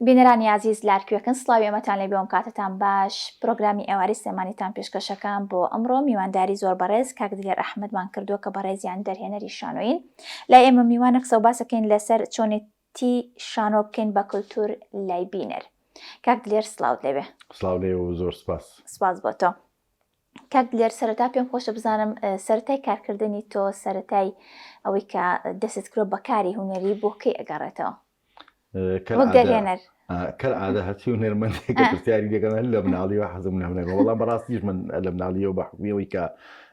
بینەرانی ئازیز لارکوێکن سڵاوی ئێمەتان لێبێ ئەم کاتەتان باش پرۆگرامی ئێوارەی سلێمانیتان پێشکەشەکەم بۆ ئەمڕۆ میوانداری زۆر بەڕێز کاک دلێر ئەحمەدمان کردووە کە بەڕێزیان دەرهێنەری شانۆین لای ئێمە میوانە قسە و باسەکەین لەسەر چۆنێتی شانۆ بکەین بە کلتور لای بینەر کاک دلێر سڵاوت لێبێ. سڵاو لێ و زۆر سپاس. سپاس بۆ تۆ. کاک دلێر سەرەتا پێم خۆشە بزانم سەرەتای کارکردنی تۆ سەرەتای ئەوەی کە دەستت کرۆ بە کاری هونەری بۆ کەی ئەگەڕێتەوە؟ وەک دەرهێنەر. کەلعادە هەرچی هونەرمەندێکە پرسیاری لێکەن هەر لە مناڵیەوە حەزم لە هونەر بوو بەڵام بەڕاستیش من لە مناڵیەوە بە حوکمی ئەوەی کە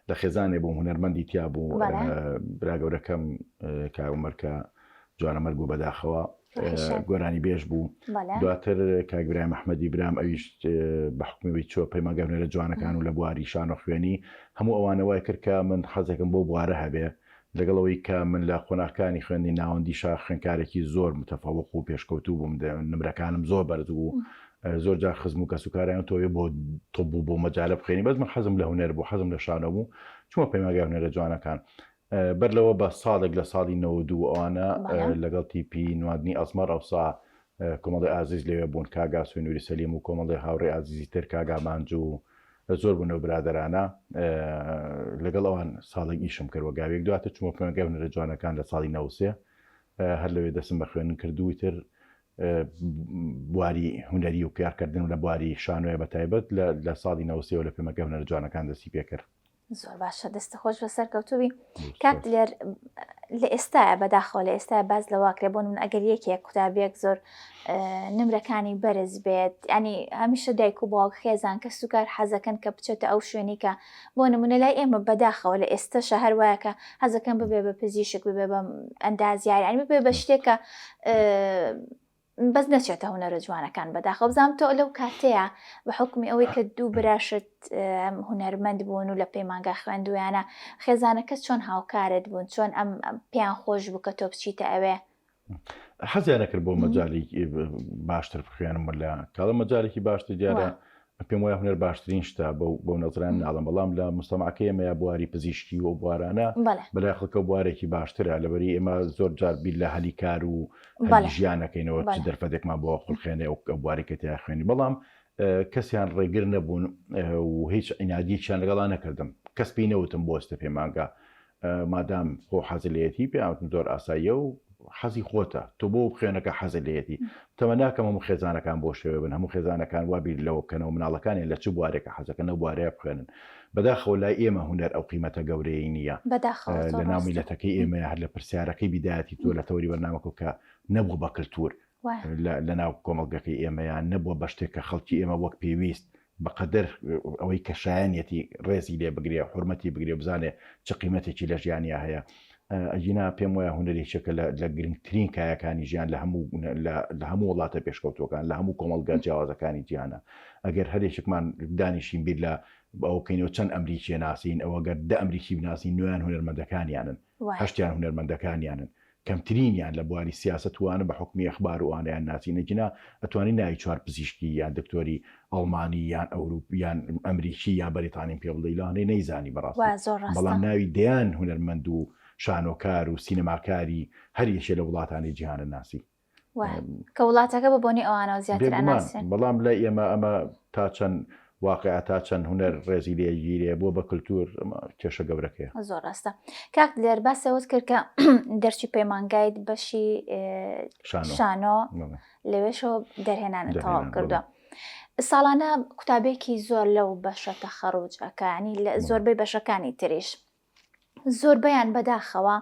لە خێزانێ بووم هونەرمەندی تیا بوو برا گەورەکەم کاک عومەر کە جوانەمەرگ بوو بەداخەوە گۆرانی بێژ بوو دواتر کاک برایم ئەحمەدی برام ئەویش بە حوکمی ئەوەی چووە پەیمانگای هونەرە جوانەکان و لە بواری شانۆ خوێنی هەموو ئەوانە وای کرد کە من حەزێکم بۆ بوارە هەبێ لەگەڵ ئەوەی کە من لە قۆناغەکانی خوێندنی ناوەندیشا خوێندکارێکی زۆر متەفەوق و پێشکەوتوو بووم، نمرەکانم زۆر بەرز بوو، زۆر جار خزم و کەسوکاریان تۆ بۆ طب و بۆ مەجالە بخوێنی، بەس من حەزم لە هونەر بوو، حەزم لە شانۆ بوو، چوومە پەیمانگای هونەرە جوانەکان. بەر لەوە بە ساڵێک لە ساڵی 92 ئەوانە لەگەڵ تیپی نواندنی ئەزمەڕ ئەوسا کۆمەڵی ئازیز لەوێ بوون، کاک ئاسۆی نوری سەلیم و کۆمەڵی هاوڕێی ئازیزی تر، کاک ئامانج و زۆر بوون ئەو برادەرانە لەگەڵ ئەوان ساڵێک ئیشم کرد وە گاوێک دواتر چوومە پەیمانگای هونەرە جوانەکان لە ساڵی 93 هەر لەوێ دەستم بە خوێندن کرد و ئیتر بواری هونەری و کارکردن و لە بواری شانۆیە بە تایبەت لە ساڵی 93 لە پەیمانگای هونەرە جوانەکان دەستی پێکرد. زۆر باشە دەستە خۆش بە سەرکەوتوبی کاک دلێر لە ئێستاە بەداخەوە لە ئێستا باز لەواکرێ بۆ من ئەگەر یەکێک قوتابیەک زۆر نمرەکانی بەرز بێت ینی هەمیشە دایک و باوک خێزان کە سوکار حەزەکەن کە بچێتە ئەو شوێنی کە بۆ نمونە لای ئێمە بەداخەوە لە ئێستەشە هەروایە کە حەزەکەن ببێ بە پزیشک ببێ بە ئەندازیار ینی ببێ بە شتێکە بەس نەچێتە هونەرە جوانەکان بەداخەوە بزانم تۆ لەو کاتەیە بە حوکمی ئەوەی کە دوو براشت هونەرمەند بوون و لە پەیمانگا خوێندویانە خێزانەکە چۆن هاوکارت بوون چۆن ئەم پێیان خۆش بوو کە تۆ بچیتە ئەوێ؟ حەزیان نەکرد بۆ مەجالی باشتر بخوێنم لە کاڵە مەجالێکی باشتر دیارە پێم وایە هونەر باشترین شتە بەو بەو نەزران ناڵم بەڵام لە مجتەمعەکەی ئێمە یا بواری پزیشکی و ئەو بوارانە بەلای خەڵکەوە بوارێکی باشترە لەبەری ئێمە زۆر جار بیر لە هەلی کار و هەلی ژیان ئەکەینەوە چ دەرفەتێکمان بۆ خولقێنێ ئەو بوارەی کە تیا خوێنی بەڵام کەسیان ڕێگر نەبوون و هیچ عینادیەکیان لەگەڵا نەکردم کەس پێی نەوتم بۆستە پەیمانگا مادام خۆ حەزت لێیەتی پێیان وتم زۆر ئاساییە و حەزی خۆتە تۆ بۆ بخوێنە کە حەزت لێیەتی تەمەناکەم هەموو خێزانەکان بۆ شێوە بن هەموو خێزانەکان وا بیر لەوە بکەنەوە مناڵەکانیان لە چ بوارێکە حەزەکەن لەو بوارەیە بخوێنن بەداخەوە لای ئێمە هونەر ئەو قیمەتە گەورەیەی نییە لە ناو میلەتەکەی ئێمە هەر لە پرسیارەکەی بیدایەتی تۆ لە تەوەری بەرنامەکە کە نەبووە بە کلتور لە ناو کۆمەڵگەکەی ئێمەیان نەبووە بە شتێک کە خەڵکی ئێمە وەک پێویست بەقەدەر ئەوەی کە شایەنیەتی ڕێزی لێ بگرێ، حورمەتی بگرێ، بزانێ چ قیمەتێکی لە ژیانیا هەیە. ئەگینا پێم وایە هونەر یەکێکە لە لە گرنگترین کایەکانی ژیان لە هەموو لە لە هەموو وڵاتە پێشکەوتووەکان، لە هەموو کۆمەڵگا جیاوازەکانی جیهانە. ئەگەر هەر یەکێکمان دانیشین بیر لە ئەوە بکەینەوە چەند ئەمریکییە ناسین، ئەوە گەر دە ئەمریکی بناسین نۆیان هونەرمەندەکانیانن، هەشتیان هونەرمەندەکانیانن. کەمترینیان لە بواری سیاسەت و وانە بە حوکمی ئەخبار و ئەوانەیان ناسین ئەگینا ئەتوانی ناوی چوار پزیشکی یان دکتۆری ئەڵمانی یان ئەوروپی یان ئەمریکی یان بەریتانیم پێ بڵێی لەوانەیە نەیزانی بەڕاستی وا زۆر ڕاستە. بەڵام ناوی دەیان هونەرمەند و شانۆکار و سینەماکاری هەر یەکێ لە وڵاتانی جیهانە ناسی. وا کە وڵاتەکە بە بۆنەی ئەوانەوە زیاتر بێگومان ئەناسرێن. بەڵام لای ئێمە ئەمە تا چەند واقیعە تا چەند هونەر ڕێزی لێ ئەگیرێ بووە بە کلتور ئەمە کێشە گەورەکەیە. زۆر ڕاستە کاک دلێر باسی ئەوەت کرد کە دەرچی پەیمانگایت بەشی شانۆ شانۆ بەڵێ. لەوێشەوە دەرهێنانت تەواو دەرهێنان بەڵێ. کردووە ساڵانە قوتابێکی زۆر لەو بەشە تەخەڕوج ئەکا یانی لە بەڵێ. زۆربەی بەشەکانی تریش زۆربەیان بەداخەوە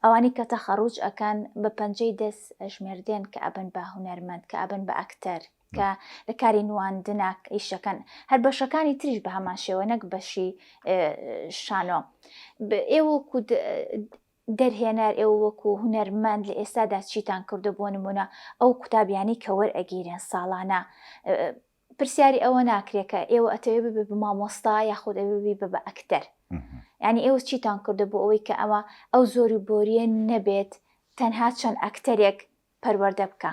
ئەوانەی کە تەخەڕوج ئەکەن بە پەنجەی دەست ئەژمێردێن کە ئەبن بە هونەرمەند کە ئەبن بە ئەکتەر کە لە کاری نواندنا ئیشەکەن هەر بەشەکانی تریش بە هەمان شێوە نەک بەشی شانۆ ئێوە وەکو دەرهێنەر ئێوە وەکو هونەرمەند لە ئێستادا چیتان کردو بۆ نمونە ئەو قوتابیانی کە وەرئەگیرێن ساڵانە پرسیاری ئەوە ناکرێ کە ئێوە ئەتەوێ ببی بە مامۆستا یاخود ئەوێ ببی بە بە ئەکتەر یعنی ئێوە چیتان کردو بۆ ئەوەی کە ئەوە ئەو زۆری بۆریە نەبێت تەنها چەند ئەکتەرێک پەروەردە بکە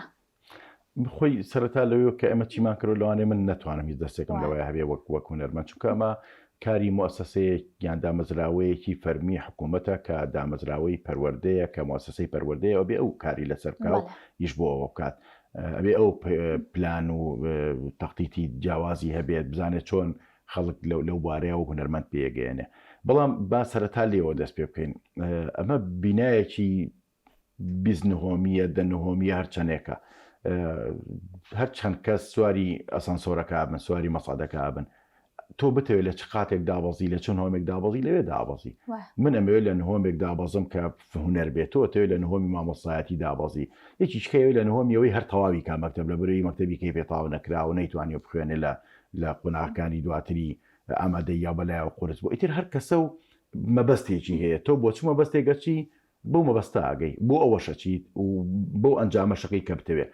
خۆی سەرەتا لەوێ کە ئێمە چیمان کرد لەوانەیە من نەتوانم هیچ دەستێکم لەوەی هەبێ وەک وەک هونەرمەند چونکە ئەمە کاری موسسەیەک یان دامەزراوەیەکی فەرمی حکوومەتە کە دامەزراوەی پەروەردەیە کە موسسەی پەروەردەیە ئەبێ ئەو کاری لەسەر بکا و ئیش بۆ ئەوە بکات. ئەبێ ئەو پلان و تەختیتی جیاوازی هەبێت بزانێت چۆن خەڵک لەو بوارەیە وەک هونەرمەند پێگەیەنێ بەڵام با سەرەتا لێوە دەست پێ بکەین ئەمە بینایەکی 20 نهۆمیە دە نهۆمیە هەر چەندێکە هەر چەند کەس سواری ئەسانسۆرەکە بن سواری مەسعدەکە بن تۆ بتەوێت لە چ قاتێک دابەزی لە چ نهۆمێک دابەزی لەوێ دابەزی من ئەمەوێت لە نهۆمێک دابەزم کە هونەر بێت تۆ ئەتەوێت لە نهۆمی مامۆستایەتی دابەزی یەکیش کەوێت لە نهۆمی ئەوەی هەر تەواوی کا مەکتەب لە بەرەوەی مەکتەبی کەی پێ تەواو نەکراوە نەیتوانیوە بخوێنێ لە لە قۆناغەکانی دواتری ئامادەیی یا بەلایەوە قورس بوو ئیتر هەر کەسە و مەبەستێکی هەیە تۆ بۆ چ مەبەستێک ئەچی بەو مەبەستە ئەگەی بۆ ئەوەش ئەچیت و بەو ئەنجامەشەکەی کە بتەوێ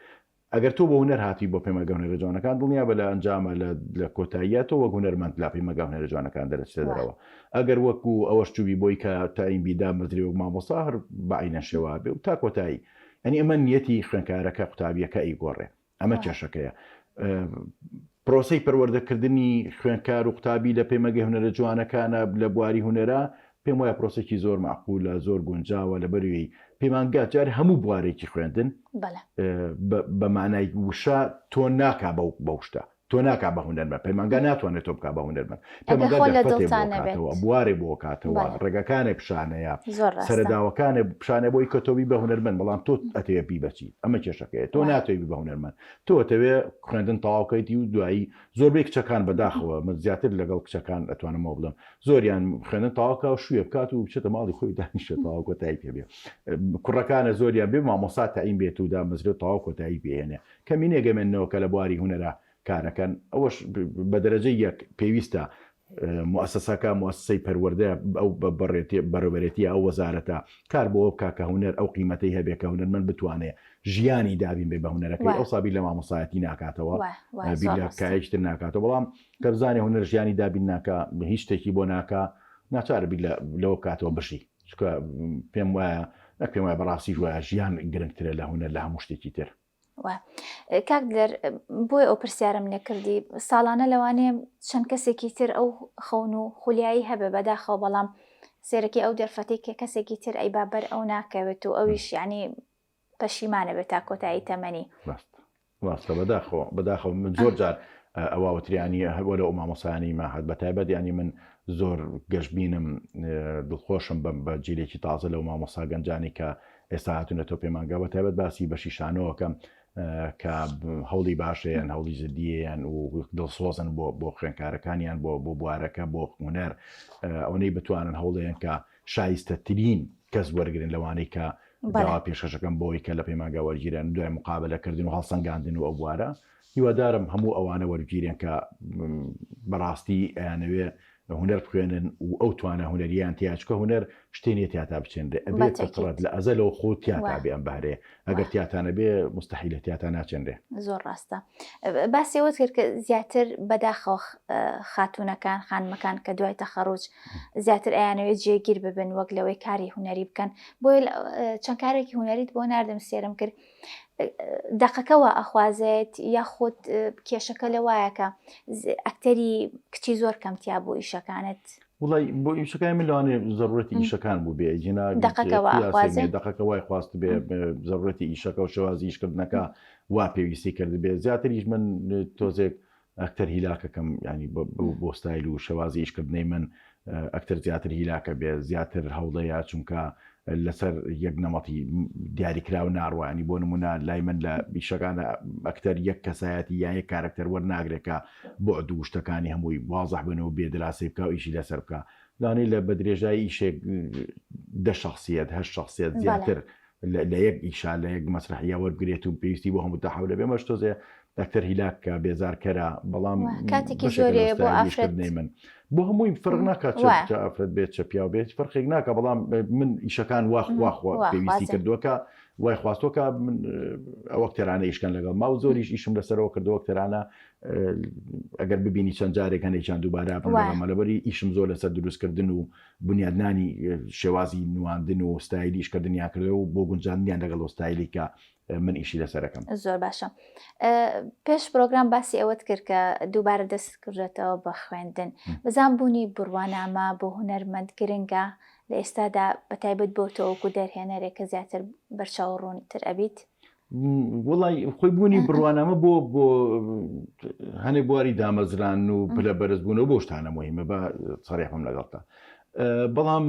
ئەگەر تۆ بۆ هونەر هاتووی بۆ پەیمانگا هونەرە جوانەکان دڵنیابە لە ئەنجامە لە لە کۆتاییا تۆ وەک هونەرمەند لە پەیمانگا هونەرە جوانەکان دەرەچیتە دەرەوە ئەگەر وەکو ئەوەش چووبی بۆی کە تایم بی دامەزرێ وەک مامۆستا هەر بە عەینەن شێوە بێ و تا کۆتایی یانی ئەمە نیەتی خوێندکارەکە قوتابیەکە ئەیگۆڕێ ئەمە کێشەکەیە پرۆسەی پەروەردەکردنی خوێندکار و قوتابی لە پەیمانگەی هونەرە جوانەکانە لە بواری هونەرە پێم وایە پرۆسێکی زۆر مەعقولە زۆر گونجاوە لەبەروی پەیمانگا جار هەموو بوارێکی خوێندن بە مانای وشە تۆ ناکا بەو شتە تۆ ناکا بە هونەرمەند پەیمانگا ناتوانێت تۆ بکا بە هونەرمەند پەیمانگا دەرفەتێ بۆ کاتەوە بوارێ بۆ کاتەوە ڕێگەکانێ پیشانەیە سەرەداوەکانێ پیشانە بۆی کە تۆ بی بە هونەرمەند بەڵام تۆ ئەتەوێ بی بەچی ئەمە کێشەکەیە تۆ ناتەوێ بی بە هونەرمەند تۆ ئەتەوێ خوێندن تەواو کەیتی و دوایی زۆربەی کچەکان بەداخەوە من زیاتر لەگەڵ کچەکان ئەتوانمەوە بڵێم زۆریان خوێندن تەواو کا و شوێ بکات و بچێتە ماڵی خۆی دانیشێت تەواو کۆتایی پێ بێ کوڕەکانە زۆریان بێ مامۆستا تەعین بێت و دامەزرێت تەواو کۆتایی پێهێنێ کەمینەیەک ئەمێننەوە کە لە بواری هونەرا کارەکەن ئەوەش بە دەرەجەی یەک پێویستە موئەسەسەکە موئەسەسەی پەروەردە ئەو بەڕێوەبەرێتیە ئەو وەزارەتە کار بۆ ئەوە بکا کە هونەر ئەو قیمەتەی هەبێ کە هونەرمەند بتوانێ ژیانی دابین بێ بە هونەرەکەی ئەوسا بیر لە مامۆستایەتی ناکاتەوە بیر لە کایەکی تر ناکاتەوە بەڵام کە بزانێ هونەر ژیانی دابین ناکا هیچ شتێکی بۆ ناکا ناچارە بیر لەوە بکاتەوە بژی چونکە پێم وایە نەک پێم وایە بەڕاستیش وایە ژیان گرنگترە لە هونەر لە هەموو شتێکی تر. کاک دلێر بۆیە ئەو پرسیارم لێکردی ساڵانە لەوانەیە چەند کەسێکی تر ئەو خەون و خولیایی هەبێ بەداخەوە بەڵام سێرەکی ئەو دەرفەتەی کە کەسێکی تر ئەی بابەر ئەو ناکەوێت و ئەویش یعنی پەشیمانە بێت تا کۆتایی تەمەنی ڕاست ڕاستە بەداخەوە بەداخەوە من زۆر جار ئەوە وتریانی هەروە لە مامۆسانی ماهات بە تایبەت ینی من زۆر گەشتبینم دڵخۆشم بەم بە جیلێکی تازە لەو مامۆسا گەنجانی کە ئێستا هاتوونەتەوە پەیمانگا بە تایبەت باسی بەشی شانۆەکەم کە هەوڵی باشەیەن هەوڵی جدیەیان و دڵسۆزن بۆ بۆ خوێنکارەکانیان بۆ بۆ بوارەکە بۆ هونەر ئەوەی بتوانن هەوڵێن کە شایستەترین کەس وەرگن لەوانەی کە داوا پێشکەشەکەم بۆی کە لە پەیمانگا وەرگیرێن دوای مقابلەکردن و هەڵسەنگاندن و ئەو بوارە هیوادارم هەموو ئەوانە وەرگیرێن کە بەڕاستی ئەیانەوێ هونەر بخوێنن و ئەو توانا هونەریان تیا چکە هونەر شتێ نیە تیاتا بچێنرێ ئەبێ فطرەت لە ئەزەلەوە خۆ تیاتا بێ ئەم بەهرەیە ئەگەر تیاتا نەبێ مستحیلە تیاتا ناچێنرێ. زۆر ڕاستە باسی ئەوەت کرد کە زیاتر بەداخەوە خاتوونەکان خانمەکان کە دوای تەخەڕوج زیاتر ئەیانەوێت جێگیر ببن وەک لەوەی کاری هونەری بکەن بۆیە چەند کارێکی هونەریت بۆ ناردم سێرم کرد دەقەکە وا ئەخوازێت یاخود کێشەکە لە وایە کە ئەکتەری کچی زۆر کەم تیا بۆ ئیشەکانت وڵی بۆ ئیشەکانی من لەوانێ زەڕەتی ئیشەکان بوو بێ جینا دەقەکە وا ئەخوازێ دەقەکە وای خواست بێ زەڕەتی ئیشەکە و شێوازی ئیشکردنەکە وا پێویستی کرد بێ زیاتریش من تۆزێک ئەکتەر هیلاکەکەم ینی بۆ ستایل و شێوازی ئیشکردنەی من ئەکتەر زیاتر هیلاکە بێ زیاتر هەوڵەیە چونکە لەسەر یەک نەمەڵی دیاریکراو ناڕوانی بۆ نمونە لای من لە بیشەکانە ئەکتەر یەک کەسایەتی یان یەک کارکتەر وەرناگرێت کە بۆ دوو شتەکانی هەمووی وازح بن و بێ دراسی بکە و ئیشی لەسەر بکە لانی لە بە درێژایی ئیشێک دە شخصیت هەر شخصیت زیاتر لە یەک ئیشا لە یەک مەسرەحیا وەربگرێت و پێویستی بۆ هەموو تەحەولە بێ مەش تۆزێ دەکتەر هیلاک کە بێزارکەرە بەڵام کاتێکی زۆرێ بۆ ئافرەت من بۆ هەمووی فەرق ناکات چ ئافرەت بێت چە پیاو بێت فەرقێک ناکە بەڵام من ئیشەکان واخواخوا پێویستی کردووەکە وای خواستۆکە من ئەو ئەکتەرانە ئیشکەن لەگەڵ ما و زۆریش ئیشم لەسەرەوە کردو ئەکتەرانە ئەگەر ببینی چەند جارێک هەنێکیان دووبارە بن لەبەری ئیشم زۆر لەسەر دروستکردن و بنیادنانی شێوازی نواندن و ستایلی ئیشکردنیان کردووە و بۆ گونجاندنیان لەگەڵ ئەو ستایلی کە من ئیشی لەسەرەکەم. زۆر باشە پێش پرۆگرام باسی ئەوەت کرد کە دووبارە دەست کردێتەوە بە خوێندن بزان بوونی بڕوانامە بۆ هونەرمەند گرنگە لە ئێستادا بە تایبەت بۆ تۆ وەکو دەرهێنەرێک کە زیاتر بەرچاو ڕوونتر ئەبیت؟ وڵی خۆی بوونی بڕوانامە بۆ بۆ هەنێ بواری دامەزران و پلە بەرزبوونەوە بۆ شتانە مهمە بە سەرێحم لەگەڵتا بەڵام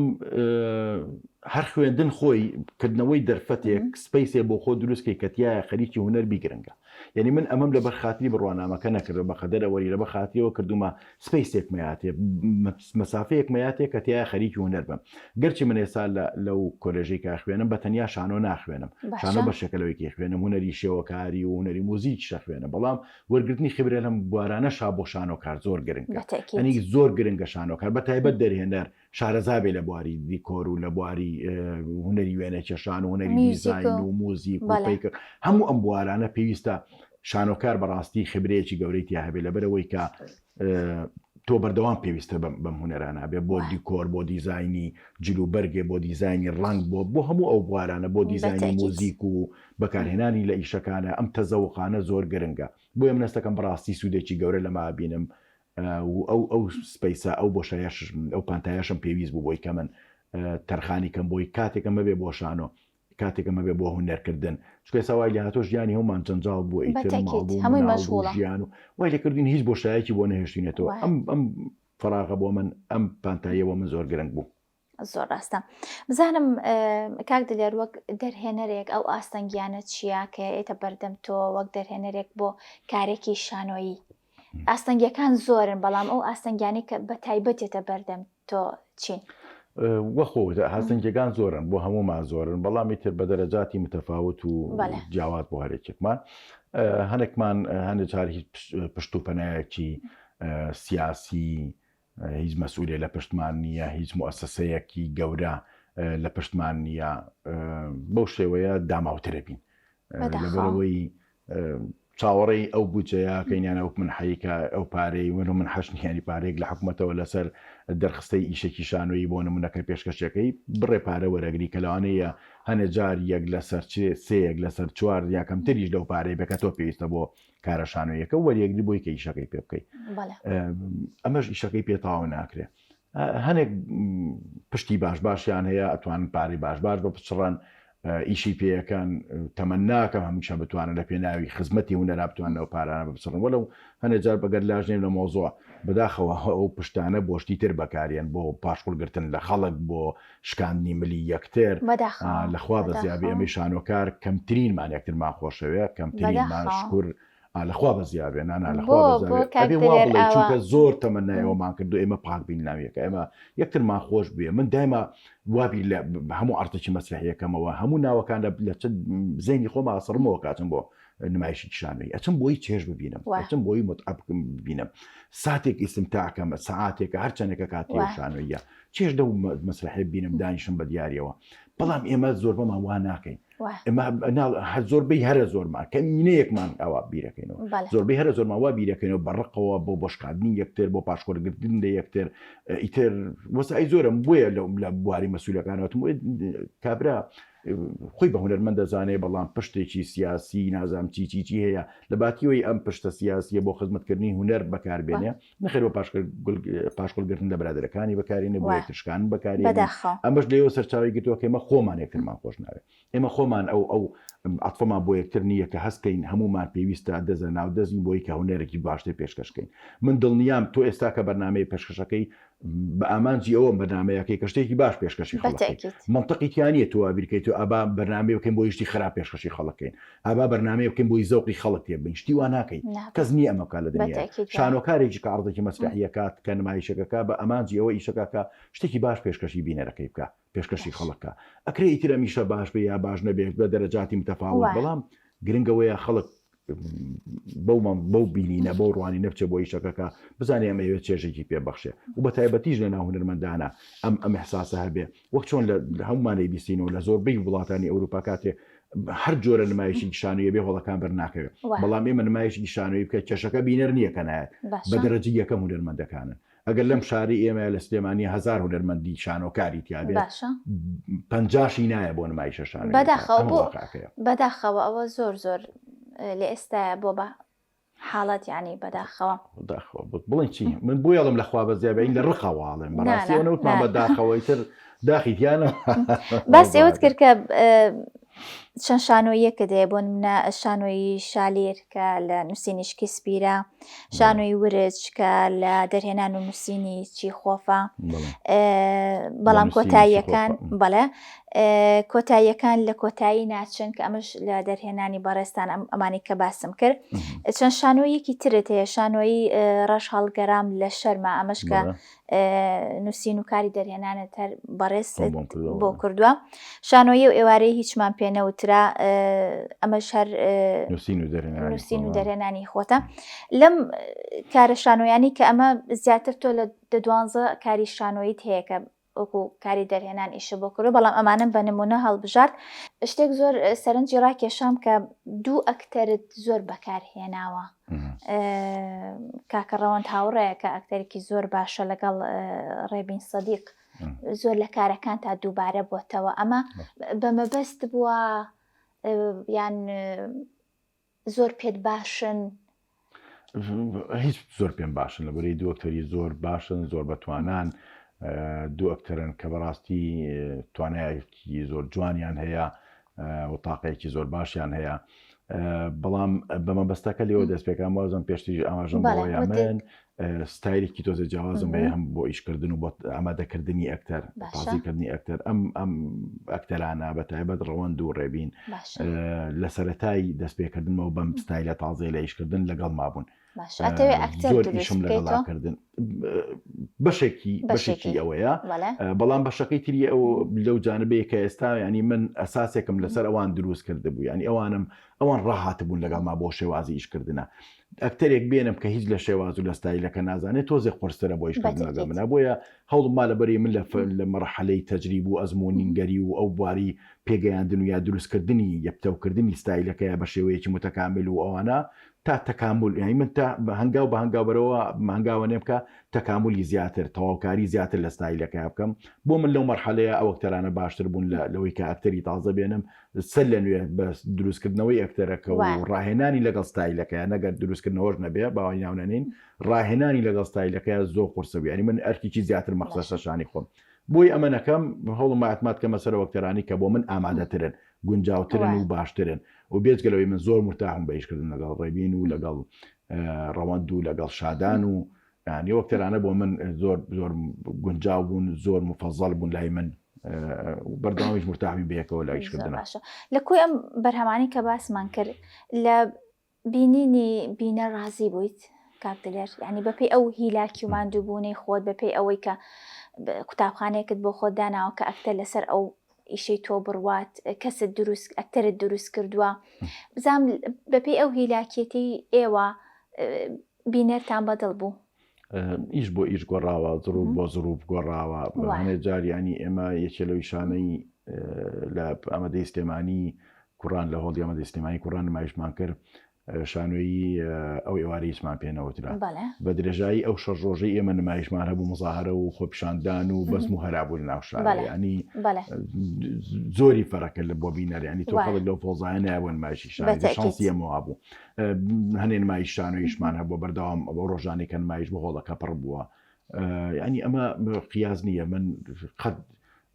هەر خوێندن خۆی کردنەوەی دەرفەتێک space ێ بۆ خۆ دروستکەی کە تایە خەریکی هونەر بی گرنگە یعنی من ئەمەم لەبەر خاتری بڕوانامەکە نەکردو بە قەدەر ئەوەی لەبەر خاتریەوە کردومە space ێک مەیاتێ مەسافەیەک مەیاتێ کە تایە خەریکی هونەر بم گەرچی من ئێستا لەو کۆلێژەی کە خوێنم بە تەنیا شانۆ ناخوێنم شانۆ بەشێکە لەوەی کە خوێنم هونەری شێوەکاری و هونەری موزیک شەخوێنم بەڵام وەرگرتنی خبرە لەم بوارانە شا بۆ شانۆکار زۆر گرنگە ئەنی زۆر گرنگە شانۆکار بە تایبەت دەرهێنەر شارەزا بێ لە بواری دیکۆر و لە بواری هونەری وێنەکێشان و هونەری دیزاین و موزیک و پەیکەر هەموو ئەم بوارانە پێویستە شانۆکار بەڕاستی خبرەیەکی گەورەی تیا هەبێ لەبەرەوەی کە تۆ بەردەوام پێویستە بەم هونەرانە بێ بۆ دیکۆر بۆ دیزایانی جل و بەرگێ بۆ دیزایانی ڕەنگ بۆ بۆ هەموو ئەو بوارانە بۆ دیزایانی موزیک و بەکارهێنانی لە ئیشەکانە ئەم تەزەوقانە زۆر گرنگە بۆیە من هەستەکەم بەڕاستی سوودێکی گەورە لەما بینم و ئەو ئەو space ە ئەو بۆشایەش ئەو پانتایەشم پێویست بوو بۆی کە من تەرخانی کەم بۆی کاتێکم هەبێ بۆ شانۆ کاتێکم هەبێ بۆ هونەرکردن چونکە ئێستا وای لێهاتووە ژیانی هەموومان جەنجاڵ بووە ئیتر ماڵ و هەمووی مناڵ و مەشغوڵە ژیان و وای لێکردوین هیچ بۆشایەکی بۆ نەهێشتوینێتەوە وایە. ئەم ئەم فەراغە بۆ من ئەم پانتاییە بۆ من زۆر گرنگ بوو. زۆر ڕاستە بزانم کاک دلێر وەک دەرهێنەرێک ئەو ئاستەنگیانە چییە کە ئێتە بەردەم تۆ وەک دەرهێنەرێک بۆ کارێکی شانۆیی ئاستەنگیەکان زۆرن بەڵام ئەو ئاستەنگیانی کە بە تایبەتێتە بەردەم تۆ چین؟ وەخۆ هاستەنگیەکان زۆرن بۆ هەموومان زۆرن بەڵام ئیتر بە دەرەجاتی متەفاوت و جیاواز بۆ هەرێکێکمان هەنێکمان هەندێک جار هیچ پشت و پەنایەکی سیاسی هیچ مەسئولێ لە پشتمان نییە، هیچ موئەسەسەیەکی گەورە لە پشتمان نییە، بەو شێوەیە داماوترە بین. لەبەرئەوەی چاوەڕێی ئەو بودجەیە کەین یان ئەو منحەی کە ئەو پارەی من و منحەش نییە، یانی پارەیەک لە حکومەتەوە لەسەر دەرخستەی ئیشێکی شانۆیی بۆ نمونە کە پێشکەشەکەی بڕێ پارە وەرەگری کە لەوانەیە هەنێ جار یەک لەسەر سێیەک لەسەر چوار یا کەمتریش لەو پارەی بێ کە تۆ پێویستە بۆ کارە شانۆیەکە وەریەگری بۆی کە ئیشەکەی پێ بکەی ئەمەش ئیشەکەی پێ تەواو ناکرێ هەنێک پشتی باش باشیان هەیە ئەتوانن پارەی باش باش بە پچڕەن ئیشی پێیەکەن تەمەن ناکەم هەمیشە بتوانن لە پێناوی خزمەتی هونەرا بتوانەوە پارانە بپچڕن وەلو هەنێ جار بەگەر لاژنێن لە مۆزۆ بەداخەوە ئەو پشتانە بۆ شتی تر بەکارێن بۆ پاشقولگرتن لە خەڵک بۆ شکاندنی ملی یەکتر لەخوا بەزیابی ئەمەی شانۆکار کەمترینمان یەکترمان خۆشەوێ کەمترینمان شکر لەخوا بەزیابێ نانا لەخوا بەزیابێ وا بڵێ چونکە زۆر تەمەنای ئەومان کردو ئێمە پاک بین ناویەکە ئێمە یەکترمان خۆش بوێ من دایما وابی لە هەموو عەرزێکی مەسرحیەکەمەوە هەموو ناوەکان لە چ زەینی خۆم ئاسڕمەوە کاتم بۆ نمایشی شانۆی ئەچم بۆی چێژ ببینم ئەچم بۆی متعە ببینم ساتێک ئیسمتاکەم سەعاتێکە هەرچەندێکە کاتی شانۆیە چێژ لەو مەسرحێ بینم دانیشم بە دیاریەوە بەڵام ئێمە زۆربەمان وا ناکەین ئێمە زۆربەی هەرە زۆرمان کەمینەیەکمان ئەوە بیرەکەینەوە زۆربەی هەرە زۆرمان وا بیرەکەینەوە بە ڕقەوە بۆ بۆشکاندنی یەکتر بۆ پاشخۆرگرتن لە یەکتر ئیتر وەسای زۆرم بۆیە لەو لە بواری مەسوولەکانەوەتم کابرا خۆی بە هونەرمەند دەزانێ بەڵام پشتێکی سیاسی نازام چی چی چی هەیە لە باتیەوەی ئەم پشتە سیاسیە بۆ خزمەتکردنی هونەر بەکاربێنێ نەخێر بۆ پاشقولگرتن لە برادەرەکانی بەکارێنێ بۆ یەکترشکان بەکارێنێ ئەمەش لێوە سەرچاوی گرتووە کە ئێمە خۆمان یەکترمان خۆش ناوێ ئێمە خۆمان ئەو ئەو عەتفەمان بۆ یەکتر نییە کە هەستکەین هەمومان پێویستە دەزە ناو دەزین بۆی کە هونەرێکی باشتر پێشکەشکەین من دڵنیام تۆ ئێستا کە بەرنمەیە پێشکەشەکەی بە ئامانجی ئەوە بەرنمەیەکەی کە شتێکی باش پێشکەشی خەڵک منطقی تیا نییە تۆ بیرکەیت و ئەبا بەرنامەی بکەین بۆ شتی خراپ پێشکەشی خەڵکەین ئابا بەرنامەیە بکەین بۆی زەوقی خەڵک تێ بین شتی وا ناکەین کەس نییە ئەمە بکات لە دنیا شانۆکارێکی کە عەرزێکی مەسرەحیە کات کە نمایشەکەکە بە ئامانجی ئەوە ئیشەکە شتێکی باش پێشکەشی بینەرەکەی بکە پێشکەشی خەڵکە ئەکرێ ئیتر ئەمیشە باش بێ یا باش نەبێت بە دەرەجاتی متەفاوت بەڵام گرنگەوەیە خەڵک بەو بەو بینینە بەو ڕوانی نەبچێ بۆ ئیشەکەکە بزانێ ئەمە ئەوێ چێژێکی پێ بەخشێ و بە تایبەتیش لە ناو هونەرمەندانە ئەم ئەم احساسە هەبێ وەک چۆن لە هەمومانەی بیستینەوە لە زۆربەی وڵاتانی ئەوروپا کاتێ هەر جۆرە نمایشی شانۆیە بێ هۆڵەکان بەرناکەوێت بەڵام ئێمە نمایشی شانۆی بکە کێشەکە بینەر نییە کە نایەت بە دەرەجە یەکەم هونەرمەندەکانن ئەگەر لەم شاری ئێمە لە سلێمانی هزار هونەرمەندی شانۆکاری تیاابێت پەنجاشی نایە بۆ نمایشە شانۆ بەداخەوە ئەوە زۆر زۆر لە ئێستا بۆ بە حاڵەت یانی بەداخەوە. بەداخەوە بڵێن چی من بۆ یاڵم لە خوا بەزیابین لە ڕقەوە ئەڵێم بەڕاستی ئەوە نەوتمان بەداخەوە ئیتر داخی تیانە باس ئێوەت کرد کە. چەند شانۆییەکت هەیە بۆ نمونە شانۆیی شالیر کە لە نووسینی شکسپیرە، شانۆی ورچ کە لە دەرهێنان و نووسینی چیخۆفە، بەڵام کۆتاییەکان بەڵێ کۆتاییەکان لە کۆتایی ناچن کە ئەمەش لە دەرهێنانی بەڕێزتان ئەم ئەمانی کە باسم کرد چەند شانۆیەکی ترت هەیە شانۆیی ڕەش هەڵگەرام لە شەرما ئەمەش کە نووسین و کاری دەرهێنانت هەر بەڕێزت بۆ کردووە شانۆیی و ئێوارەی هیچمان پێ نەوترا ئەمەش هەر نووسین و دەرهێنانی خۆتە لەم کارە شانۆیانی کە ئەمە زیاتر تۆ لە دوانزە کاری شانۆیت هەیە کە وەکو کاری دەرهێنان ئیشە بۆ کردو بەڵام ئەمانم بە نمونە هەڵبژارد شتێک زۆر سەرنجی ڕاکێشام کە دوو ئەکتەرت زۆر بەکارهێناوە کاکە ڕەوەند هاوڕێیە کە ئەکتەرێکی زۆر باشە لەگەڵ ڕێبین سەدیق زۆر لە کارەکان تا دووبارە بۆتەوە ئەمە بە مەبەست بووە یان زۆر پێت باشن؟ هیچ زۆر پێم باشن لە بەری دوو ئەکتەری زۆر باشن زۆر بەتوانان دوو ئەکتەرن کە بەڕاستی توانایەکی زۆر جوانیان هەیە و تاقەیەکی زۆر باشیان هەیە بەڵام بە مەبەستەکە لێوە دەست پێکان وازم پێشتریش ئاماژەم بۆیە من ستایلێکی تۆزێ جیاوازم هەیە هەم بۆ ئیشکردن و بۆ ئامادەکردنی ئەکتەر تازیکردنی ئەکتەر ئەم ئەم ئەکتەرانە بە تایبەت ڕەوەند و ڕێبین لە سەتای دەستپێکردنەوە بەم ستایلە تازەیە لە ئیشکردن لەگەڵ مابوون زۆر ئیشم لەگەڵا کردن بەشێکی بەشێکی ئەوەیە بەڵام بەشەکەی تری ئەو لەو جانبەیە کە ئێستا ینی من ئەساسێکم لەسەر ئەوان دروست کردبوو ینی ئەوانم ئەوان ڕاهاتبوون لەگەڵما بۆ شێوازی ئیشکردنە ئەکتەرێک بێنم کە هیچ لە شێواز و لە ستایلەکە نازانێت تۆزێک قورسترە بۆ ئیشکردن لەگەڵ منە بۆیە هەوڵم ما لەبەری من لە مەرحەلەی تەجریب و ئەزموونینگەری و ئەو بواری پێگەیاندن و یا دروستکردنی یا پتەوکردنی ستایلەکەیە بە شێوەیەکی متەکامل و ئەوانە تا تەکامول یانی من تا هەنگاو بە هەنگاو بەرەوە هەنگاوە نێم کە تەکامولی زیاتر تەواوکاری زیاتر لە ستایلەکەیا بکەم بۆ من لەو مەرحەلەیە ئەو ئەکتەرانە باشتر بوون لە لەوەی کە ئەکتەری تازە بێنم سەر لە نوێ بە دروستکردنەوەی ئەکتەرەکە و ڕاهێنانی لەگەڵ ستایلەکەیا نەگەر دروستکردنەوەش نەبێ باوای ناونەنین ڕاهێنانی لەگەڵ ستایلەکەیا زۆر قورسە بوو یانی من ئەرکێکی زیاتر مەخسە سەر شانی خۆم بۆی ئەمە نەکەم هەوڵم اعتماد کەمە سەر ئەکتەرانی کە بۆ من ئامادەترن گونجاوترن و باشترن و بێجگە لەوەی من زۆر مرتاحم بە ئیشکردن لەگەڵ ڕێبین و لەگەڵ ڕەوەند و لەگەڵ شادان و یانی ئەو ئەکتەرانە بۆ من زۆر زۆر گونجاو بوون زۆر مفەزەڵ بوون لای من بەردەوامیش مرتاحبین بەیەکەوە لە ئیشکردن باشە لە کۆی ئەم بەرهەمانی کە باسمان کرد لە بینینی بینەر ڕازی بوویت کاک دلێر یعنی بەپێی ئەو هیلاکی و ماندووبوونەی خۆت بەپێی ئەوەی کە قوتابخانەیەکت بۆ خۆت داناوە کە ئەکتەر لەسەر ئەو ئیشەی تۆ بڕوات کەست دروست ئەکتەرت دروست کردووە بزانام بەپێی ئەو هیلاکیەتی ئێوە بینەرتان بەدڵ بوو؟ ئیش بۆ ئیش گۆڕاوە زڕوف بۆ زڕوف گۆڕاوە هەنێ جار ینی ئێمە یەکێ لەو ئیشانەی لە ئامادەی سلێمانی کوڕان لە هۆڵی ئامادەی سلێمانی کوڕان نمایشمان کرد شانۆیی ئەو ئێوارەی هیچمان پێ نەوترا بە درێژایی ئەو شەش ڕۆژەی ئێمە نمایشمان هەبوو مزاهرە و خۆپیشاندان و بەزم و هەرا بوو لە ناو شار ینی زۆری فەرەکە لە بۆ بینەر ینی تۆ خەڵک لەو فۆزایە نایە بۆ نمایشی شانۆ شانسی ئێمە وابوو هەنێ نمایش شانۆیشمان هەبووە بەردەوام ئەو ڕۆژانەی کە نمایش بۆ هۆڵەکە پڕ بووە ینی ئەمە قیاس نییە من قەت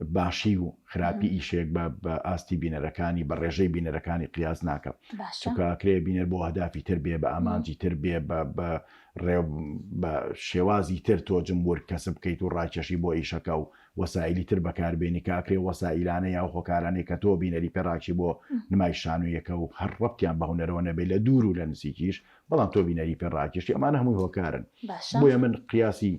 باشی و خراپی ئیشێک بە ئاستی بینەرەکانی بە ڕێژەی بینەرەکانی قیاس ناکەم چونکە کرێ بینەر بۆ هەدافی تر بێ بە ئامانجی تر بێ بە ڕێ بە شێوازی تر تۆ جمهور کەسب بکەیت و ڕاکێشی بۆ ئیشەکە و وەسائیلی تر بەکاربێنی کە ئەکرێ وەسائیلانە یا هۆکارانەی کە تۆ بینەری پێ ڕاکشی بۆ نمایش شانۆیەکە و هەر ڕەبتیان بە هونەرەوە نەبێ لە دوور و لە نزیکیش بەڵام تۆ بینەری پێ ڕاکێشی ئەمانە هەمووی هۆکارن باشە. بۆیە من قیاسی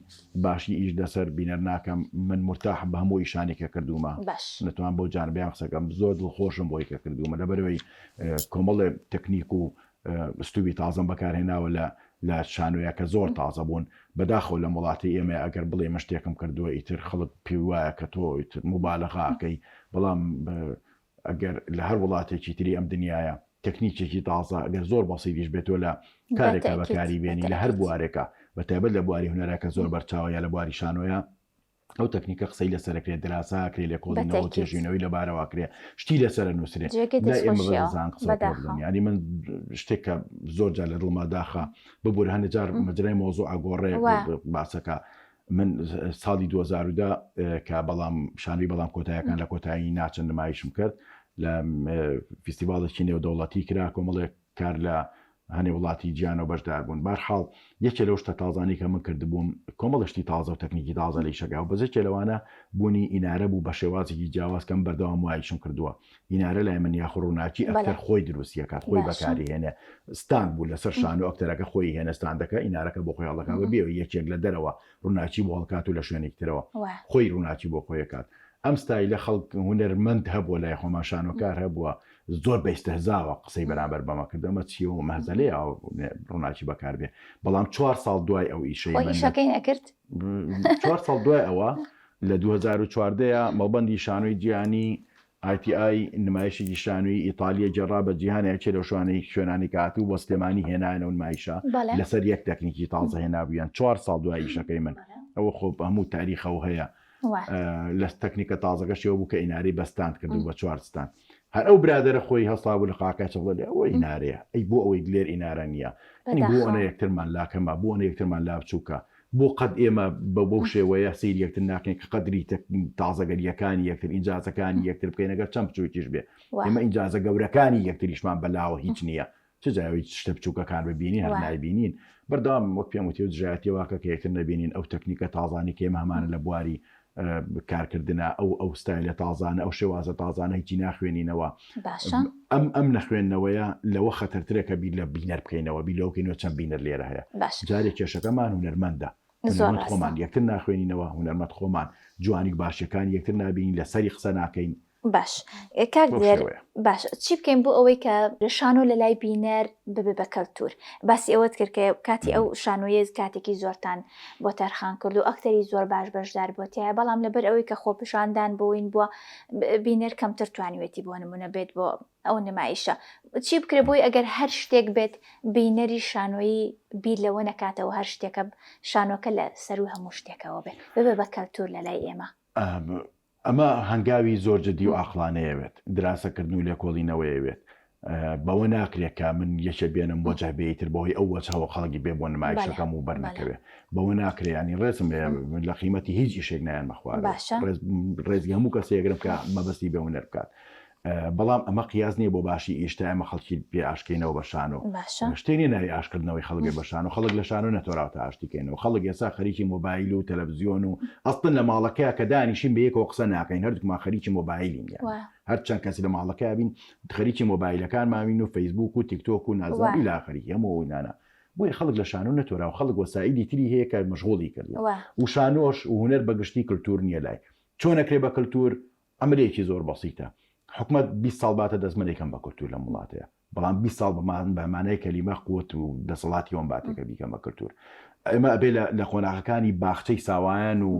باشی ئیش لەسەر بینەر ناکەم من مورتاحم بە هەموو ئیشانی کە کردوومە باش. نەتوان بەو جانبەیان قسەکەم زۆر دڵخۆشم بۆی کە کردوومە لەبەرئەوەی کۆمەڵێ تەکنیک و ئسلوبی تازەم بەکارهێناوە لە لە شانۆیا کە زۆر تازە بوون بەداخەوە لەم وڵاتەی ئێمە ئەگەر بڵێ من شتێکم کردووە ئیتر خەڵک پێی وایە کە تۆ ئیتر موبالەغە ئەکەی بەڵام ئەگەر لە هەر وڵاتێکی تری ئەم دنیایە تەکنیکێکی تازە ئەگەر زۆر بەسیتیش بێت تۆ لە کارێکا بەکاری بێنی لە هەر بوارێکا بە تایبەت لە بواری هونەرا کە زۆر بەرچاوە یا لە بواری شانۆیا ئەو تەکنیکە قسەی لەسەر کرێ دراسا کرێ لێکۆڵینەوە تێژینەوەی لەبارەوە کرێ شتی لەسەر نووسرێ ئێمە بەزان قسە بڵێن یعنی من شتێک کە زۆر جار لە دڵما داخە ببوور هەندێک جار مەجرای مۆزوع ئەگۆڕێ باسەکە من ساڵی 2010 کە بەڵام شانوی بەڵام کۆتایەکان لە کۆتایی ناچن نمایشم کرد. لە فیستیڤاڵێکی نێودەوڵەتی کرا کۆمەڵێک کار لە هەنێ وڵاتی جیانەوە بەشدار بوون. بارحاڵ یەکێ لەو شتە تازانەی کە من کردبووم کۆمەڵێ شتی تازە و تەکنیکی تازە لە ئیشەکە بوو بەس یەکێ لەوانە بوونی ئینارە بوو بە شێوازێکی جیاواز کە من بەردەوام وا ئیشم کردووە ئینارە لای من یاخۆ ڕووناکی بەڵێ ئەکتەر خۆی دروستی ئەکات خۆی باشە بەکاری هێنێ ستاند بوو لەسەر شانۆ ئەکتەرەکە خۆی هێنێ ستاندەکە ئینارەکە بۆ خۆی هەڵدەکات بەبێ ئەوەی یەکێک لە دەرەوە ڕووناکی بۆ هەڵکات و لە شوێنێکی ترەوە وا. خۆی ڕووناکی بۆ خۆی ئەکات ئەم ستایلە خەڵک هونەرمەند هەبووە لای خۆمان شانۆکار هەبووە زۆر بە ئیستهزاوە قسەی بەرامبەر بەمە کرد ئەمە چییە و مەهزەلەیە ڕووناکی بەکاربێ بەڵام چوار ساڵ دوای ئەو ئیشەی خۆی من ئیشەکەی نەکرد؟ چوار ساڵ دوای ئەوە لە 2014 مەڵبەندی شانۆی جیهانی ITI نمایشێکی شانۆیی ئیتالیە گێڕا بە جیهان یەکێ لەو شوانەی شوێنانی کە هاتوو بۆ سلێمانی هێنایانەوە نمایشە بەڵێ. لەسەر یەک تەکنیکی تازە هێنابوویان چوار ساڵ دوای ئیشەکەی من ئەوە خۆ هەموو تاریخەوە هەیە لە تەکنیکە تازەکەشیەوە بوو کە ئینارەی بە ستاند کرد و بە چوار ستاند هەر ئەو برادەرە خۆی هەستا بوو لە قاقای چەپڵە لێ ئەوە ئینارەیە ئەی بۆ ئەوەی دلێر ئینارە نییە یعنی بۆ ئەنە یەکترمان لاکەمە بۆ ئەنە یەکترمان لا بچووکە بۆ قەت ئێمە بە بەو شێوەیە سەیری یەکتر ناکەین کە قەدری تازەگەریەکانی یەکتر ئینجازەکانی یەکتر بکەین ئەگەر چەند بچووکیش بێ ئێمە ئینجازە گەورەکانی یەکتریشمان بەلاوە هیچ نییە چ جای ئەوەی شتە بچووکەکان ببینین هەر نایبینین بەردەوام وەک پێم وتی و دژایەتی واکە کە یەکتر نەبینین ئەو تەکنیکە تازانی کە ئێمە هەمانە لە بواری کارکردنە ئەو ئەو ستایلە تازانە ئەو شێوازە تازانە هیچی ناخوێنینەوە باشە ئەم ئەم نەخوێندنەوەیە لەوە خەتەرترە کە بیر لە بینەر بکەینەوە بیر لەوە بکەینەوە چەند بینەر لێرە هەیە باش جارێ کێشەکەمان هونەرمەندە زۆر هونەرمەند ڕاستە خۆمان یەکتر ناخوێنینەوە هونەرمەند خۆمان جوانی و باشیەکانی یەکتر نابینین لەسەری قسە ناکەین باش کاک بەو دلێر شێوەیە. باش چی بکەین بۆ ئەوەی کە شانۆ لە لای بینەر ببێ بە کەلتور باسی ئەوەت کرد کە کاتی ئەو شانۆیە کاتێکی زۆرتان بۆ تەرخان کرد و ئەکتەری زۆر باش بەشدار بووە تیایا بەڵام لەبەر ئەوەی کە خۆپیشاندان بۆین بووە بینەر کەمتر توانیوێتی بۆ نمونە بێت بۆ ئەو نمایشە چی بکرێ بۆی ئەگەر هەر شتێک بێت بینەری شانۆیی بیر لەوە نەکاتەوە هەر شتێکە شانۆکە لە سەروی هەموو شتێکەوە بێ ببێ بە کەلتور لە لای ئێمە. ئەمە هەنگاوی زۆر جدی و ئاقڵانەیەوێت، دراسەکردن و لێکۆڵینەوەیەوێت، بەوە ناکرێت کە من یەکێ بێنم وەجه بێ ئیتر بەهۆی ئەو وەجهەوە خەڵک بێ بۆ نمایشەکەم و بەرنەکەوێ بەوە ناکرێ ینی ڕێزم هەیە من لە قیمەتی هیچ ئیشێک نایەنمە خوارەوە باشە. ڕێز ڕێزی هەموو کەسێ ئەگرم کە مەبەستی بێ هونەر بکات بەڵام ئەمە قیاس نییە بۆ باشی ئیش تا ئێمە خەڵکی پێ ئاشکەینەوە بە شانۆ. باشە. شتێ نییە ناوی ئاشکردنەوەی خەڵک بێ بە شانۆ، خەڵک لە شانۆ نەتۆراوە تا ئاشتی کەینەوە. خەڵک ئێستا خەریکی مۆبایل و تەلەفزیۆن و ئەسڵەن لە ماڵەکەیا کە دانیشین بە یەکەوە قسە ناکەین، هەردووکمان خەریکی مۆبایلین یانی. وایە. هەر چەند کەس لە ماڵەکەیا بین خەریکی مۆبایلەکانمانین و فەیسبووک و تیکتۆک و نازانم وایە. ئیلا ئاخری هەموو ئەو نانا. بۆیە خەڵک لە شانۆ نەتۆراوە، خەڵک وەسائیلی تری هەیە کە مەشغوڵی کردووە. وایە. و شانۆش و هونەر بە گشتی کلتوور نییە لای. چۆن ئەکرێ بە کلتوور؟ عەمەلیەکی زۆر بەسیتە حکومەت 20 ساڵ باتە دەست من ئەیکەم بە کولتور لەم وڵاتەیە بەڵام 20 ساڵ بە مانای کەلیمە قوت و دەسەڵاتی ئەوم باتێکە بیکەم بە کولتور ئێمە ئەبێ لە قۆناغەکانی باخچەی ساوایان و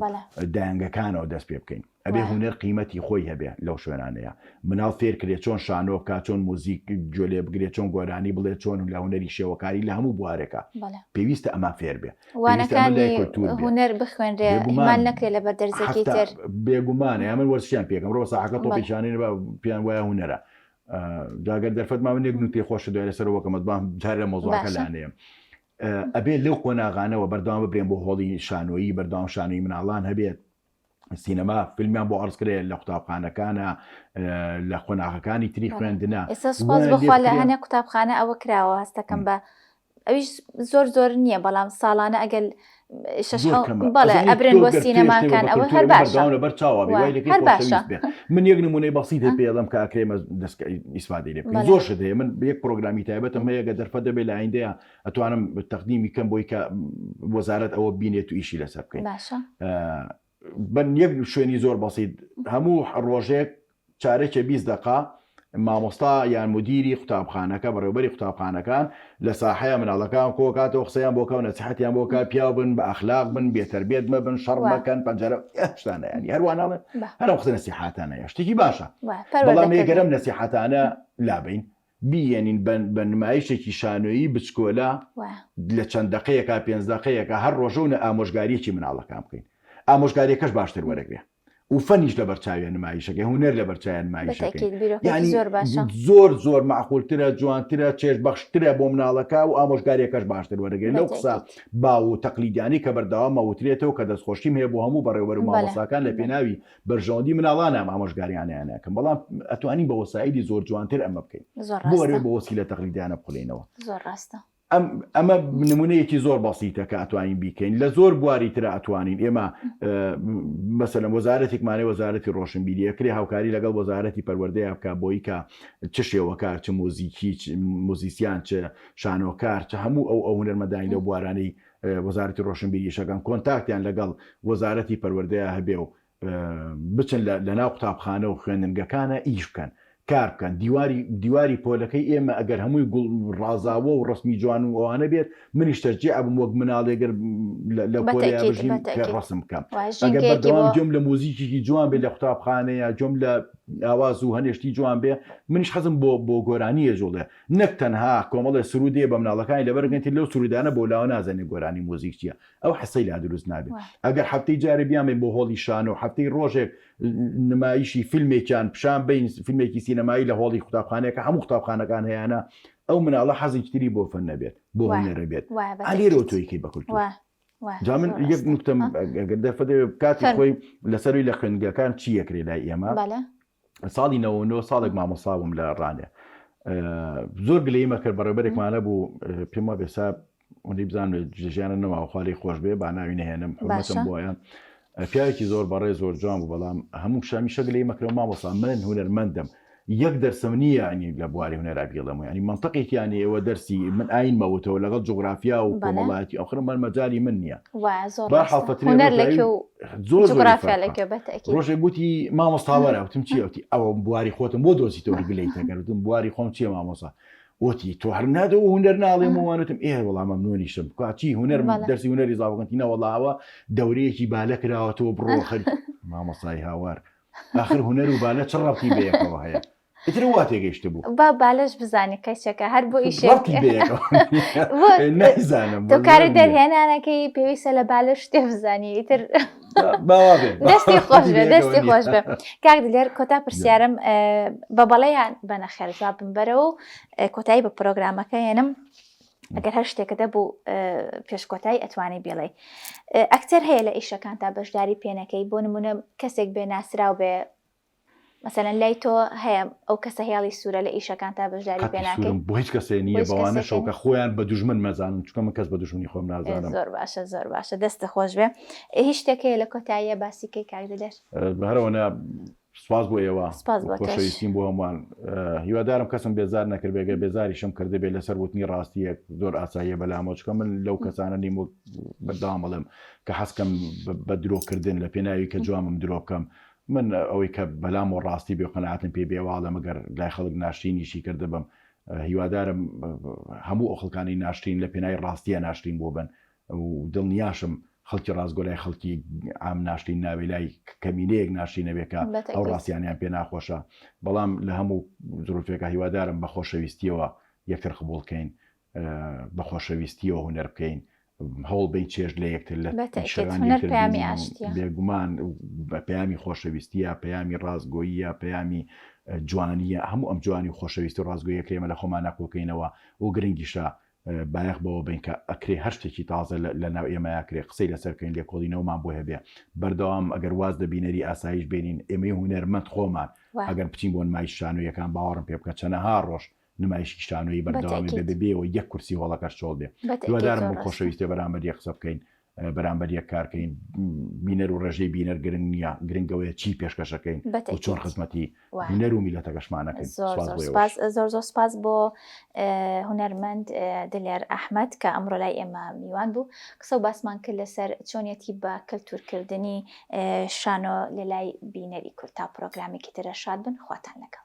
دایەنگەکانەوە دەست پێ بکەین ئەبێ هونەر قیمەتی خۆی هەبێ لەو شوێنانەیە مناڵ فێر کرێ چۆن شانۆ بکات چۆن موزیک گوێ لێ بگرێت چۆن گۆرانی بڵێ چۆن لە هونەری شێوەکاری لە هەموو بوارێکە پێویستە ئەمە فێر بێ وانەکانی هونەر بخوێنرێ ئیهمال نەکرێ لەبەر دەرزێکی تر. بێگومان یا من وەرزشیان پێکەم ڕۆ ساحەکە تۆپێکیان با پێیان وایە هونەرە جاگەر دەرفەت ما من یەک نوتەی خۆش دوای لەسەر وەکەمەت بام جار لە مۆزوعەکە لانەیە ئەبێ لەو قۆناغانەوە بەردەوام ببرێن بۆ هۆڵی شانۆیی بەردەوام شانۆی مناڵان هەبێت سینەما فیلمیان بۆ عەرز کرێ لە قوتابخانەکانە لە قۆناغەکانی تری خوێندنە ئێستا سوپاس بۆ خوا لە هەنێ قوتابخانە ئەوە کراوە هەستەکەم بە ئەویش زۆر زۆر نییە بەڵام ساڵانە ئەگەر بەڵێ ئەبرن بۆ سینەماکان ئەوە هەر باشە لەبەر چاوە هەر باشە من یەک نمونەی بەسیت پێڵم کە ئەکرێمە ئیسفادەی لێ بکەین زۆر شت هەیە من یەک پرۆگرامی تایبەتم هەیە گە دەرفەت دەبێت لە ئایندەیە ئەتوانم تەقدیمی کەم بۆی کە وەزارەت ئەوە بینێت و ئیشی لەسەر بکەین باشە بەن یەک شوێنی زۆر بەسیت هەموو ڕۆژێک چارەکێ 20 دقە مامۆستا یان مدیری قوتابخانەکە بەڕێوبەری قوتابخانەکان لە ساحەیە مناڵەکان کۆکاتەوە قسەیان بۆکە و نەسیحەتیان بۆکە پیاو بن بە ئەخلاق بن بێتەربێت مەبن شەڕ مەکەن پەنجەرە شتانە ینی هەرواناڵێ هەرم قسە نەسیحاتانە شتێکی باشە بەڵام ێگەرم نەسیحەتانە لابین بیهێنین بە نمایشێکی شانۆیی بچکۆلە لە چەند دەقەیەکا پێنج دەقەیەکا هەر ڕۆژە و نە ئامۆژگاریەکی مناڵەکان بکەین ئامۆژگاریەکەش باشتر وەرەگرێ. و فەنیش لەبەر چاویان نمایشەکەی هونەر لەبەر چاویان نمایشەکەی بەتەکید بیرۆکەیەکی یعنی زۆر باشە زۆر زۆر معقولترە جوانترە چێژبەخشترە بۆ مناڵەکە و ئامۆژگاریەکەش باشتر وەرەگرێت لەو قسە بەتەکید باو و تەقلیدیانەی کە بەردەوام ئەوترێتەوە کە دەستخۆشیم هەیە بۆ هەموو بەڕێوبەر و بەڵێ مامۆستاکان لە بەڵێ پێناوی بەرژەوەندی مناڵانە ئەم ئامۆژگاریانەیان ئەکەن بەڵام ئەتوانین بە وەسائیلی زۆر جوانتر ئەمە بکەین زۆر بۆ ڕاستە ئەرێ بە وەسیلە تەقلیدیانە بخولێینەوە زۆر ڕاستە ئەم ئەمە نمونەیەکی زۆر بەسیتە کە ئەتوانین بیکەین لە زۆر بواری ترا ئەتوانین ئێمە مەسەلەن وەزارەتێکمانەیە وەزارەتی ڕۆشنبیری ئەکرێ هاوکاری لەگەڵ وەزارەتی پەروەردەیا بکا بۆی کە چ شێوەکار چ مۆزیکی چ موزیسیان چ شانۆکار چ هەموو ئەو ئەو هونەرمەندانی لەو بوارانەی وەزارەتی ڕۆشنبیری ئیشەکەن کۆنتاکتیان لەگەڵ وەزارەتی پەروەردەیا هەبێ و بچن لە ناو قوتابخانە و خوێندنگەکانە ئیش بکەن کار بکەن دیواری دیواری پۆلەکەی ئێمە ئەگەر هەمووی گوڵ ڕازاوە و ڕسمی جوان و ئەوانە بێت منیش تەشجیع ئەبم وەک مناڵێ گەر لە پۆلەیا بەتەکید بژیم کە بەتەکید ڕسم بکەم وایە ئەگەر ژینگەیەکی بەردەوام بۆ گوێم لە موزیکێکی جوان بێت لە قوتابخانەیە گوێم لە ئاواز و هەنێ شتی جوان بێ منیش حەزم بۆ بۆ گۆرانییە جوڵێ نەک تەنها کۆمەڵێ سرودێ بە مناڵەکانی لەبەرگەنتی لەو سرودانە بۆ لاوە نازانێ گۆرانی موزیک چییە ئەو حسەی لا دروست نابێت ئەگەر هەفتەی جارێ بیانبەین بۆ هۆڵی شانۆ هەفتەی ڕۆژێک نمایشی فیلمێکیان پیشان بین فیلمێکی سینەمایی لە هۆڵی قوتابخانەیەکە هەموو قوتابخانەکان هەیانە ئەو مناڵە حەزێکی تری بۆ فەن نەبێت بۆ هونەرە بێت ئالێرەوە تۆیکەی بە کولتوور جا من یەک نوکتەم ئەگەر دەرفەت کاتی خۆی لەسەروی لە خوێندگەکان چی یەکرێ لای ئێمە ساڵی 99 ساڵێک مامۆستا بووم لە ڕانێ زۆر گلەیمە کرد بەڕێبەرێکمانە بوو پێم وا بێسا ئەوەندەی بزانم لە ژیانە نەماوە خوا لێی خۆش بێ با ناوی نەهێنم حورمەتم بۆیە پیاوێکی زۆر بەڕێ زۆر جوان بوو بەڵام هەموو شامی شەگلەی مەکرەوە مامۆستا من هونەرمەندم یەک دەرسم نییە ینی لە بواری هونەرا بیڵێم ینی منطقێکیان ئێوە دەرسی من ئاین مەوتەوە لەگەڵ جوگرافیا و کۆمەڵایەتی ئەخر من مەجای من نییە زۆر ڕۆژێک گوتی مامۆستا وەرە وتم چی وتی ئەوە بواری خۆتم بۆ دۆزیتەوە گلەیتەکەوتم بواری خۆم چییە مامۆسا وتی تۆ هەر نادەوە هونەر ناڵێم و وانتم ئێ وەڵام مەمنونیشم بکە چی هونەر دەرسی هونەری زاوەکەنتی نەوەڵاوە دەورەیەکی بالە کراوەتەوە بڕۆ خەریک مامۆسای هاوار آخر هونەر و بالە چ ڕەبتی بەیەکەوە هەیە ئیتر وا تێگەیشتبوو با بالەش بزانێ کەچەکە هەر بۆ ئیشێک ڕەبتی بەیەکەوە نایزانم تۆ کاری دەرهێنانەکەی پێویستە لە بالە شتێ بزانی ئیتر دەستی خۆش بێ دەستی خۆش بێ کاک دلێر کۆتا پرسیارم بە بەڵێیان بە نەخێر جوابم بەرەوە و کۆتایی بە پرۆگرامەکە هێنم ئەگەر هەر شتێکە دەبوو پێش کۆتایی ئەتوانی بڵێ ئەکتەر هەیە لە ئیشەکان تا بەشداری پێنەکەی بۆ نمونە کەسێک بێ ناسراو بێ مەسەلەن لای تۆ هەیە ئەو کەسە هێڵی سوورە لە ئیشەکان تا بەشداری پێ ناکەی؟ سوورم بۆ هیچ کەسێ نییە بەوانەشەوە کە خۆیان بە دوژمن مەزانن چونکە من کەس بە دوژمنی خۆم نازانم. زۆر باشە زۆر باشە دەستت خۆش بێ هیچ شتێک هەیە لە کۆتاییە باسی کەی کاک دلێر؟ هەرەوەنە سپاس بۆ ئێوە سپاس بۆ تۆش. خۆشەویستیم بۆ هەمووان هیوادارم کەسم بێزار نەکردبێ گەر بێزاریشم کردبێ لەسەر وتنی ڕاستیەک زۆر ئاساییە بەلامەوە چونکە من لەو کەسانە نیم وەک بەردەوام ئەڵێم کە حەزکەم بە درۆکردن لە پێناوی کە جوامم درۆ بکەم من ئەوەی کە بەلامەوە ڕاستی بێ و قەناعەتم پێ بێ واڵێم ئەگەر لای خەڵک ناشرینیشی کردبم هیوادارم هەموو ئەو خەڵکانەی ناشرین لە پێناوی ڕاستیە ناشرین بووبن و دڵنیاشم خەڵکی ڕاستگۆ لای خەڵکی عام ناشرین نابێ لای کەمینەیەک ناشرین نەبێ کە ئەو ڕاستیانیان پێ ناخۆشە بەڵام لە هەموو زروفێکە هیوادارم بە خۆشەویستیەوە یەکتر قبوڵ کەین بە خۆشەویستیەوە هونەر بکەین هەوڵ بین چێژ لە یەکتر لە بێگومان پەیامی خۆشەویستیە پەیامی ڕاستگۆییە پەیامی جوانیە هەموو ئەم جوانی و خۆشەویستی و ڕاستگۆیەکە ئێمە لە خۆمان ناکۆکەینەوە و گرنگیشە بایەخ بەوە بین کە ئەکرێ هەر شتێکی تازە لە ناو ئێمە ئەکرێ قسەی لەسەر بکەین لێکۆڵینەوەمان بۆ هەبێ بەردەوام ئەگەر واز لە بینەری ئاسایش بێنین ئێمەی هونەرمەند خۆمان ئەگەر بچین بۆ نمایش شانۆیەکان باوەڕم پێ بکە چەنەها ڕۆژ نمایشی شانۆیی بەردەوامی بێ بەبێ ئەوەی یەک کورسی هۆڵەکەش چۆڵ بێ هیوادارم بۆ خۆشەویستێ بەرامبەر یەک قسە بکەین بەرامبەر یەک کارکەین بینەر و ڕێژەی بینەر گرنگ نییە گرنگەوەیە چی پێشکەشەکەین و چۆن خزمەتی هونەر و میلەتەکەشمانەکەین زۆر زۆر سپاس بۆ هونەرمەند دلێر ئەحمد کە ئەمڕۆ لای ئێمە میوان بوو قسە و باسمان کرد لەسەر چۆنیەتی بە کەلتورکردنی شانۆ لە لای بینەری کورد تا پرۆگرامێکی ترە شاد بن خواتان لەگەڵ.